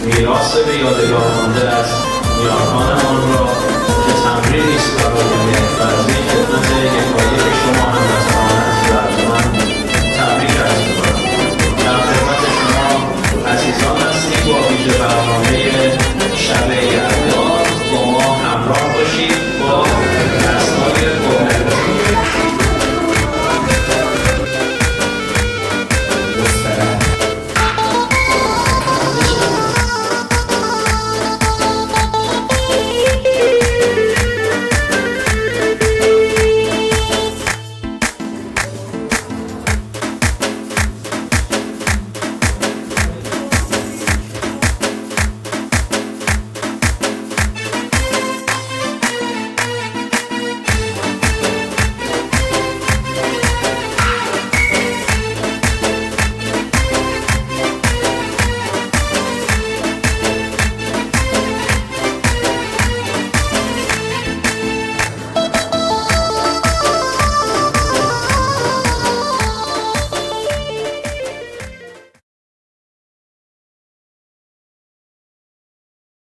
Мероси به یادگار مانده از نیاکانمان را که تمرینی است برای مهرورزی خدمت یکایک شما هموطنان عزیز و ارجمند تبریک عرض می‌کنم. در خدمت شما عزیزان هستیم با ویژه برنامه شب.